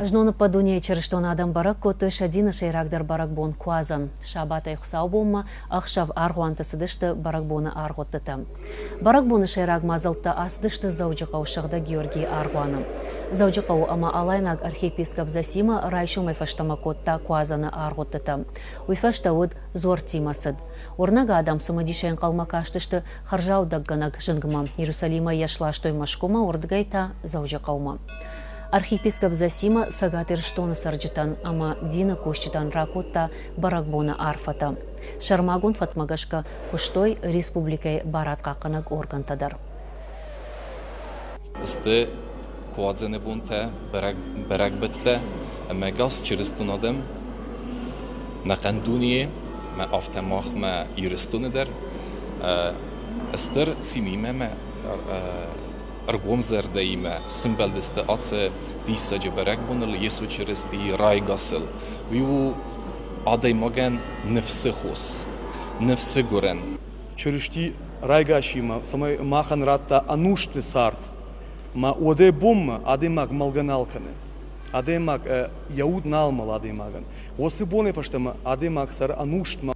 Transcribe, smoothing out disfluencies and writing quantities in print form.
Знон ӕппӕт дунейы чырыстон адӕм бӕрӕг кодтой сӕ дины сӕйрагдӕр бӕрӕгбон Куадзӕн. Сабатӕй хуыцаубонмӕ ӕхсӕв аргъуанты цыдысты бӕрӕгбоны аргъуыдтытӕ. Бӕрӕгбоны сӕйраг мадзӕлттӕ ацыдысты Дзӕуджыхъӕуы Сыгъдӕг Георгийы аргъуаны. Дзӕуджыхъӕуы ӕмӕ Алайнаг архиепископ Зосима райсомӕй фӕстӕмӕ кодта Куадзӕны аргъуыдтытӕ. Уый фӕстӕ уыд дзуӕрттимӕ цыд. Уырнӕг адӕм цымыдисӕй ӕнхъӕлмӕ кастысты хӕрзаудӕггӕнӕг зынгмӕ. Иерусалимӕй йӕ сластой Мӕскуымӕ, уырдыгӕй та Дзӕуджыхъӕумӕ. Архиепископ Зосима Цӕгат Ирыстоны цӕрджытӕн ӕмӕ дины кусджытӕн ракодта бӕрӕгбоны арфӕтӕ. Сӕрмагонд фӕткмӕ гӕсгӕ куыстой республикӕйы барадхъахъхъӕнӕг органтӕ дӕр. Сты куадзӕны бонтӕ, бӕрӕгбӕттӕ ӕмӕ гас чырыстон адӕм нӕхъӕн дунейы, мӕ афтӕ махмӕ Ирыстоны дӕр стыр цинимӕ мӕ ӕргом зӕрдӕимӕ сымбӕлдысты ацы диссаджы бӕрӕгбоныл, Йесо Чырыстийы райгасыл. Уый у адӕймагӕн ныфсы хос, ныфсы гуырӕн. Чырысти райгасимӕ, цӕмӕй махӕн радта ӕнусты цард. Ма уӕдӕй бонмӕ адӕймаг мӕлгӕ нал кӕны. Адӕймаг йӕ уд нал мӕлы адӕймагӕн. Уыцы бонӕй фӕстӕмӕ адӕймаг цӕры ӕнустмӕ.